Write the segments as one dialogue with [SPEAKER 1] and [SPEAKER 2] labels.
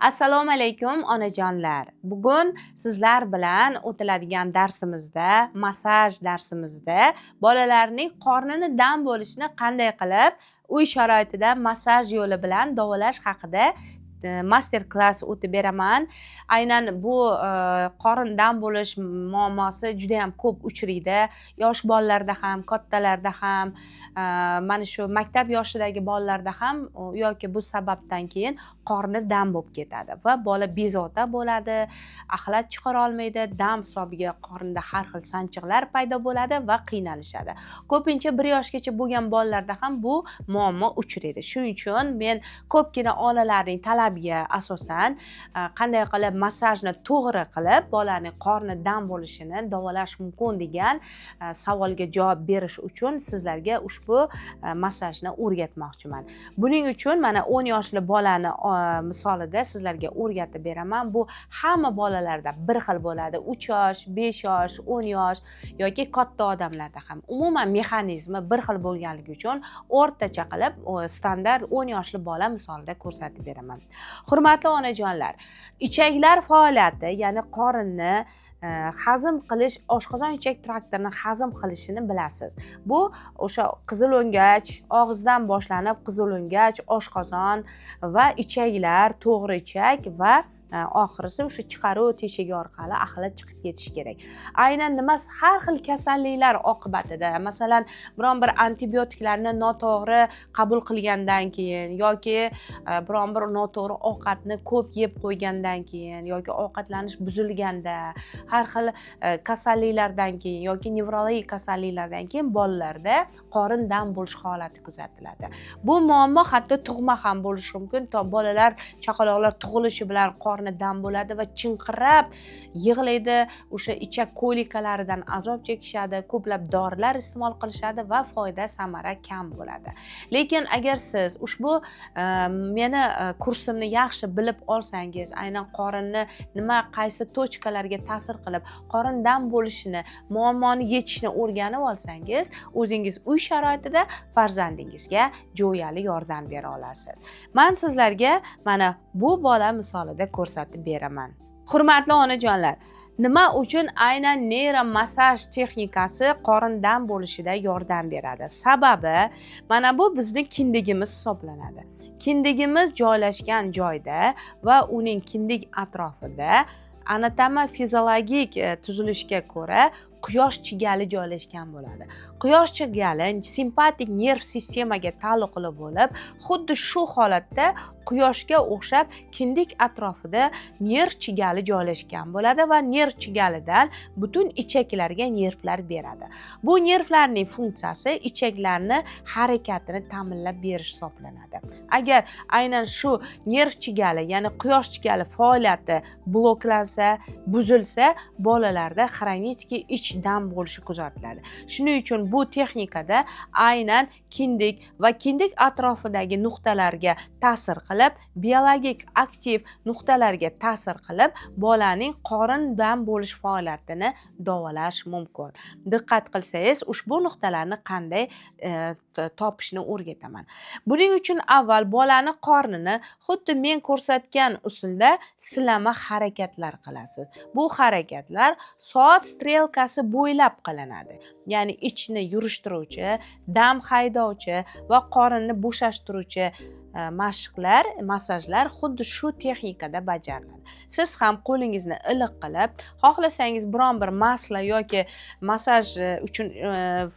[SPEAKER 1] Assalomu alaykum, onajonlar. Bugun sizlar bilan o'tiladigan darsimizda, massaj darsimizda bolalarning qornini dam bo'lishini qanday qilib uy sharoitida massaj yo'li bilan davolash haqida master klass o'tib beraman. Aynan bu qorin dam bo'lish muammosi juda yam ko'p uchraydi. Yosh bolalarda ham, kattalarda ham, mana shu maktab yoshidagi bolalarda ham yoki bu sababdan keyin qorni dam bo'lib ketadi va bola bezovta bo'ladi, axlat chiqara olmaydi, dam hisobiga qornida har xil sanchiqlar paydo bo'ladi va qiynalishadi. Ko'pincha 1 yoshgacha bo'lgan bolalarda ham bu muammo uchraydi. Shuning uchun men ko'pgina onalarning talabiga asosan qanday qilib massajni to'g'ri qilib bolaning qorni dam bo'lishini davolash mumkin degan savolga javob berish uchun sizlarga ushbu massajni o'rgatmoqchiman. Buning uchun mana 10 yoshli bolani misolida sizlarga o'rgatib beraman. Bu hamma bolalarda bir xil bo'ladi: 3 yosh, 5 yosh, 10 yosh yoki katta odamlarda ham. Umuman mexanizmi bir xil bo'lganligi uchun o'rtacha qilib standart 10 yoshli bola misolida ko'rsatib beraman. Hurmatli onajonlar, ichaklar faoliyati, ya'ni qorinni hazm qilish, oshqozon ichak traktini hazm qilishini bilasiz. Bu o'sha qizilo'ngach, og'izdan boshlanib, qizilo'ngach, oshqozon va ichaklar, to'g'ri ichak va oxirisi o'sha chiqaruv teshigi orqali axlat chiqib ketishi kerak. Aynan nima, har xil kasalliklar oqibatida, masalan, biron bir antibiotiklarni noto'g'ri qabul qilgandan keyin yoki biron bir noto'g'ri ovqatni ko'p yeb qo'ygandan keyin yoki ovqatlanish buzilganda, har xil kasalliklardan keyin yoki nevrologik kasalliklardan keyin bolalarda qorin dam bo'lish holati kuzatiladi. Bu muammo hatto tug'ma ham bo'lishi mumkin. To bolalar, chaqaloqlar tug'ilishi bilan qorni dam bo'ladi va chinqirab yig'laydi, o'sha ichak kolikalaridan azob chekishadi, ko'plab dorilar iste'mol qilishadi va foyda samara kam bo'ladi. Lekin agar siz ushbu meni kursimni yaxshi bilib olsangiz, aynan qorinni nima, qaysi точка larga ta'sir qilib qorin dam bo'lishini, muammoni yechishni o'rganib olsangiz, o'zingiz uy sharoitida farzandingizga jo'yali yordam bera olasiz. Man sizlarga mana bu bola misolida ko'rsatib beraman. Hurmatli onajonlar, nima uchun aynan neyromassaj texnikasi qorin dam bo'lishida yordam beradi? Sababi, mana bu bizni kindigimiz hisoblanadi. Kindigimiz joylashgan joyda va uning kindik atrofida anatomiya fiziologik tuzilishga ko'ra quyosh chigali joylashgan bo'ladi. Quyosh chigali simpatik nerv sistemaga taalluqli bo'lib, xuddi shu holatda quyoshga o'xshab kindik atrofida nerv chigali joylashgan bo'ladi va nerv chigalidan butun ichaklarga nervlar beradi. Bu nervlarning funksiyasi ichaklarni harakatini ta'minlab berish hisoblanadi. Agar aynan shu nerv chigali, ya'ni quyosh chigali faoliyati bloklansa, buzilsa, bolalarda хронический ich dam bo'lishi kuzatiladi. Shuning uchun bu texnikada aynan kindik va kindik atrofidagi nuqtalarga ta'sir qilib, biologik aktiv nuqtalarga ta'sir qilib, bolaning qorin dam bo'lish faoliyatini davolash mumkin. Diqqat qilsangiz, ushbu nuqtalarni qanday topishni o'rgataman. Buning uchun avval bolani qornini xuddi men ko'rsatgan usulda silama harakatlar qilasiz. Bu harakatlar soat strelkasi bo'ylab qilinadi, ya'ni ichni yurishtiruvchi, dam haydovchi va qorinni bo'shashtiruvchi mashqlar, massajlar xuddi shu texnikada bajariladi. Siz ham qo'lingizni iliq qilib, xohlasangiz biron bir масло yoki massaj uchun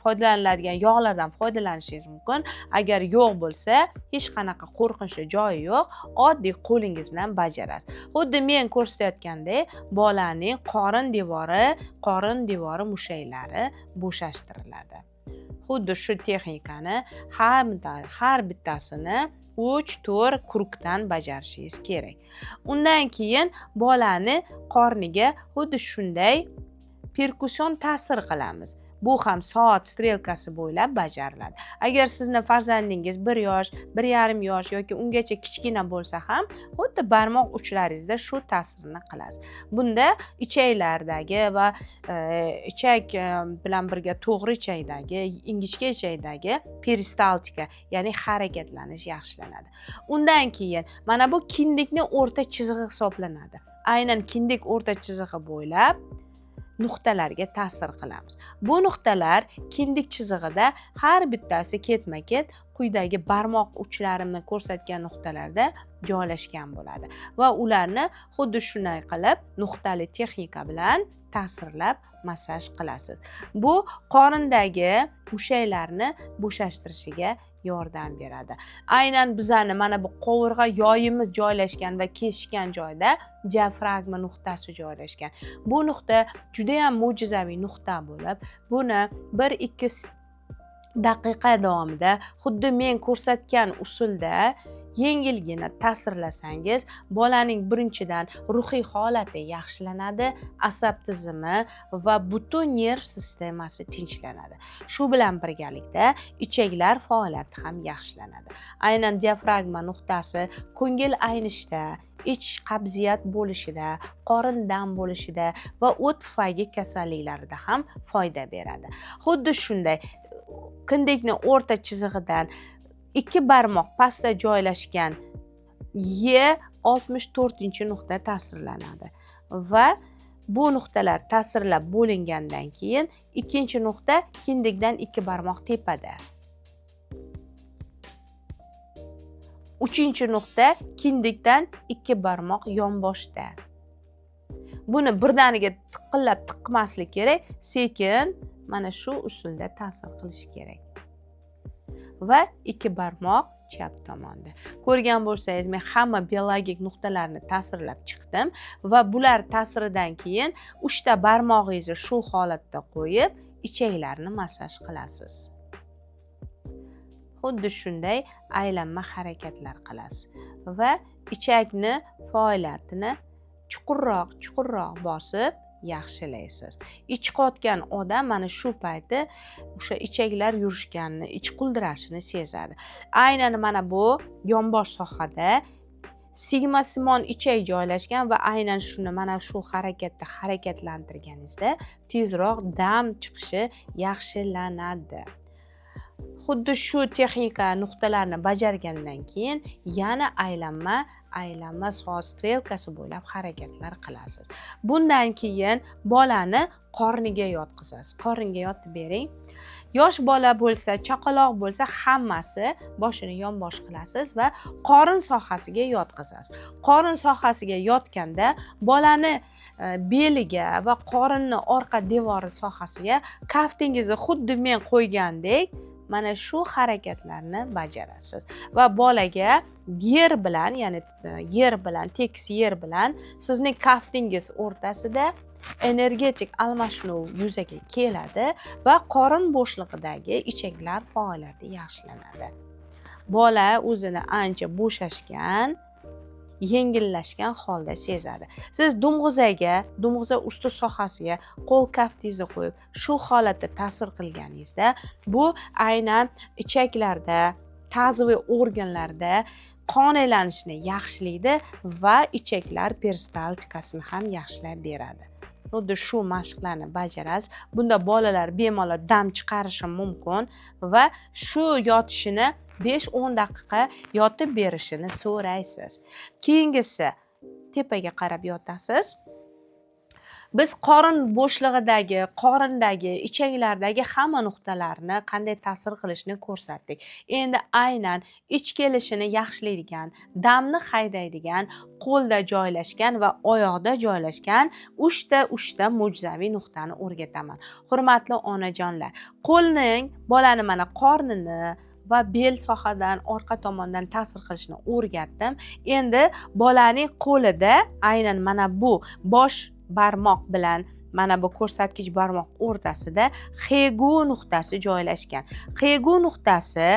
[SPEAKER 1] foydalaniladigan yog'lardan foydalanishingiz mumkin. Agar yo'q bo'lsa, hech qanaqa qo'rqinchli joyi yo'q, oddiy qo'lingiz bilan bajarasiz. Xuddi men ko'rsatayotgandek bolaning qorin devori mushaklari bo'shashtiriladi. Xuddi shu texnikani har bittasini 3-4 круг dan bajarishingiz kerak. Undan keyin bolani qorniga xuddi shunday perkussion ta'sir qilamiz. Bu ham soat strelkasi bo'ylab bajariladi. Agar sizni farzandingiz 1 yosh, 1,5 yosh yoki ungacha kichkina bo'lsa ham, xuddi barmoq uchlaringizda shu ta'sirni qilasiz. Bunda ichaklardagi va ichak bilan birga to'g'ri ichakdagi, ingichka ichakdagi peristaltika, ya'ni harakatlanish yaxshilanadi. Undan keyin mana bu kindikni o'rta chizig'i hisoblanadi. Aynan kindik o'rta chizig'i bo'ylab nuqtalarga ta'sir qilamiz. Bu nuqtalar kindik chizig'ida har bittasi ketma-ket quyidagi barmoq uchlarimni ko'rsatgan nuqtalarda joylashgan bo'ladi va ularni xuddi shunday qilib nuqtali texnika bilan ta'sirlab massaj qilasiz. Bu qorindagi mushaklarni bo'shashtirishiga yordam beradi. Aynan bizani mana bu qovurg'a yoyimiz joylashgan va kesishgan joyda diafragma nuqtasi joylashgan. Bu nuqta juda ham mo'jizaviy nuqta bo'lib, buni 1-2 daqiqa davomida xuddi men ko'rsatgan usulda yengilgina ta'sirlasangiz, bolaning birinchidan ruhiy holati yaxshilanadi, asab tizimi va butun nerv sistemasi tinchlanadi. Shu bilan birgalikda ichaklar faoliyati ham yaxshilanadi. Aynan diafragma nuqtasi ko'ngil aynishda, ich qabziyat bo'lishida, qorin dam bo'lishida va o't pufagi kasalliklarida ham foyda beradi. Xuddi shunday kindikni o'rta chizig'idan 2 barmoq pastda joylashgan E64 nuqta ta'sirlanadi va bu nuqtalar ta'sirlab bo'lingandan keyin ikkinchi nuqta kindikdan 2 barmoq tepada. Uchinchi nuqta kindikdan 2 barmoq yonboshda. Buni birdaniga tiqillab tiqmaslik kerak, sekin mana shu usulda ta'sir qilish kerak. Va 2 barmoq chap tomonda. Ko'rgan bo'lsangiz, men hamma biologik nuqtalarni ta'sirlab chiqdim va bular ta'siridan keyin 3 ta barmog'ingizni shu holatda qo'yib, ichaklarni massaj qilasiz. Xuddi shunday aylanma harakatlar qilasiz va ichakni faoliyatini chuqurroq, chuqurroq bosib yaxshilaysiz. Ich qotgan odam mana shu payti o'sha ichaklar yurishganini, ich quldirashini sezadi. Aynan mana bu yonbosh sohada sigmasimon ichak joylashgan va aynan shuni mana shu harakatda harakatlantirganingizda tezroq dam chiqishi yaxshilanadi. Xuddi shu texnika nuqtalarni bajargandan keyin yana aylanma soat strelkasi bo'ylab harakatlar qilasiz. Bundan keyin bolani qorniga yotqizasiz. Qorniga yotib bering. Yosh bola bo'lsa, chaqaloq bo'lsa, hammasi boshini yonbosh qilasiz va qorin sohasiga yotqizasiz. Qorin sohasiga yotganda bolani beliga va qorinni orqa devori sohasiga kaftingizni xuddi men qo'ygandek mana shu harakatlarni bajarasiz va bolaga yer bilan, ya'ni yer bilan, tekis yer bilan sizning kaftingiz o'rtasida energetik almashinuv yuzaga keladi va qorin bo'shlig'idagi ichaklar faoliyati yaxshilanadi. Bola o'zini ancha bo'shashgan, yengillashgan holda sezadi. Siz dumg'uzaga, dumg'uza usti sohasiga qo'l kaftingizni qo'yib, shu holatda ta'sir qilganingizda bu aynan ichaklarda, taziviy organlarda qon aylanishini yaxshilaydi va ichaklar peristaltikasini ham yaxshilab beradi. Xuddi shu mashqlarni bajarasiz. Bunda bolalar bemalol dam chiqarishi mumkin va shu yotishini 5-10 daqiqa yotib berishini so'raysiz. Keyingisi tepaga qarab yotasiz. Biz qorin bo'shlig'idagi, qorindagi, ichaklardagi hamma nuqtalarni qanday ta'sir qilishini ko'rsatdik. Endi aynan ich kelishini yaxshilaydigan, damni haydaydigan, qo'lda joylashgan va oyoqda joylashgan 3ta mo'jizaviy nuqtani o'rgataman. Hurmatli onajonlar, qo'lning bolani mana qornini va bel sohadan orqa tomondan ta'sir qilishni o'rgatdim. Endi bolaning qo'lida aynan mana bu bosh barmoq bilan mana bu ko'rsatkich barmoq o'rtasida Xegu nuqtasi joylashgan. Xegu nuqtasi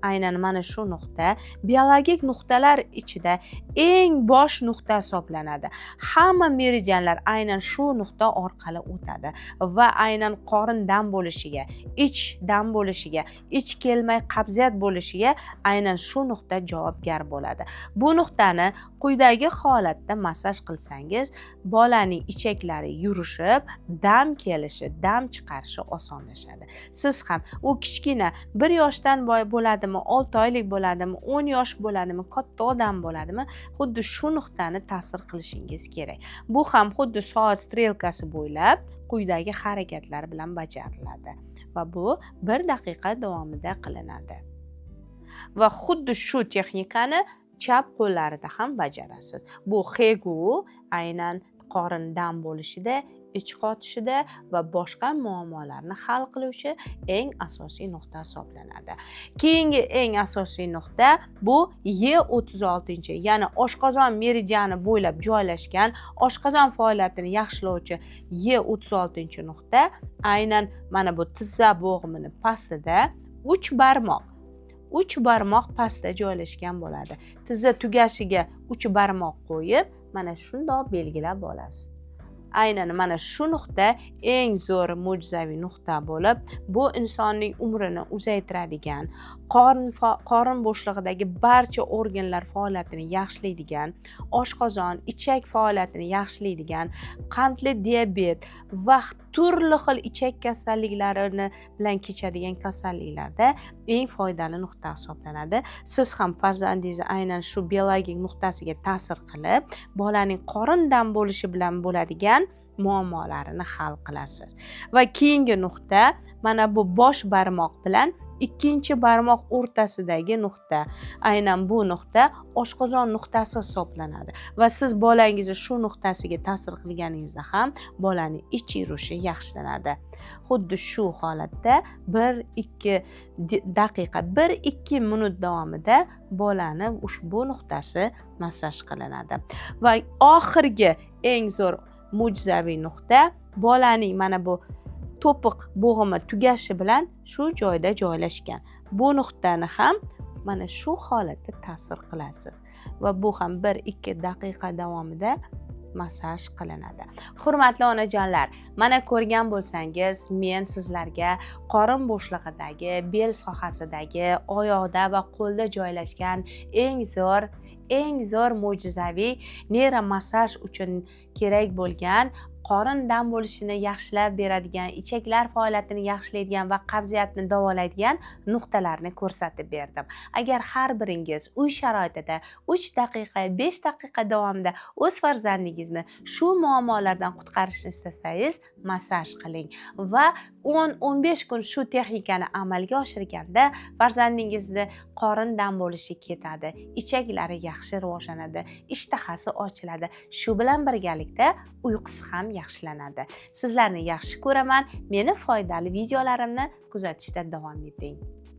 [SPEAKER 1] Aynan mana shu nuqta biologik nuqtalar ichida eng bosh nuqta hisoblanadi. Hamma meridianlar aynan shu nuqta orqali o'tadi va aynan qorin dam bo'lishiga, ich dam bo'lishiga, ich kelmay qabziyat bo'lishiga aynan shu nuqta javobgar bo'ladi. Bu nuqtani quyidagi holatda massaj qilsangiz, bolaning ichaklari yurishib, dam kelishi, dam chiqarishi osonlashadi. Siz ham u kichkina 1 yoshdan bo'ladimi, 6 oylik bo'ladimi, 10 yosh bo'ladimi, katta odam bo'ladimi, xuddi shu nuqtani ta'sir qilishingiz kerak. Bu ham xuddi soat strelkasi bo'ylab quyidagi harakatlar bilan bajariladi va bu 1 daqiqa davomida qilinadi. Va xuddi shu texnikani chap qo'llarida ham bajarasiz. Bu Hegu aynan qorin dam bo'lishida, ich qotishida va boshqa muammolarni hal qiluvchi eng asosiy nuqta hisoblanadi. Keyingi eng asosiy nuqta bu E36, ya'ni oshqozon meridiani bo'ylab joylashgan oshqozon faoliyatini yaxshilovchi E36 nuqta aynan mana bu tizza bo'g'imini pastida 3 barmoq pastda joylashgan bo'ladi. Tizza tugashiga 3 barmoq qo'yib, mana shundoq belgilab olasiz. Aynan mana shu nuqta eng zo'r mo'jizaviy nuqta bo'lib, bu insonning umrini uzaytiradigan, qorin bo'shlig'idagi barcha organlar faoliyatini yaxshilaydigan, oshqozon, ichak faoliyatini yaxshilaydigan, qandli diabet va turli xil ichak kasalliklarini bilan kechadigan kasalliklarda eng foydali nuqta hisoblanadi. Siz ham farzandingizni aynan shu biologik nuqtasiga ta'sir qilib, bolaning qorin dam bo'lishi bilan bo'ladigan muammolarini hal qilasiz. Va keyingi nuqta mana bu bosh barmoq bilan ikkinchi barmoq o'rtasidagi nuqta. Aynan bu nuqta oshqozon nuqtasi hisoblanadi va siz bolangizni shu nuqtasiga ta'sir qilganingizda ham bolaning ich yurishi yaxshilanadi. Xuddi shu holatda 1-2 daqiqa, 1-2 minut davomida bolani ushbu nuqtasi massaj qilinadi. Va oxirgi eng zo'r mo'jizaviy nuqta bolaning mana bu to'piq bo'g'imi tugashi bilan shu joyda joylashgan. Bu nuqtani ham mana shu holatda ta'sir qilasiz va bu ham 1-2 daqiqa davomida massaj qilinadi. Hurmatli onajonlar, mana ko'rgan bo'lsangiz, men sizlarga qorin bo'shlig'idagi, bel sohasidagi, oyoqda va qo'lda joylashgan eng zo'r mo'jizaviy neyromassaj uchun kerak bo'lgan, qorin dam bo'lishini yaxshilab beradigan, ichaklar faoliyatini yaxshilaydigan va qabziyatni davolaydigan nuqtalarni ko'rsatib berdim. Agar har biringiz uy sharoitida 3 daqiqa, 5 daqiqa davomida o'z farzandingizni shu muammolardan qutqarishni istasangiz, massaj qiling va 10-15 kun shu texnikani amalga oshirganda farzandingizni qorin dam bo'lishi ketadi, ichaklari yaxshi rivojlanadi, ishtahasi ochiladi. Shu bilan birgalikda uyqusi ham yaxshilanadi. Sizlarni yaxshi ko'raman. Meni foydali videolarimni kuzatishda davom eting.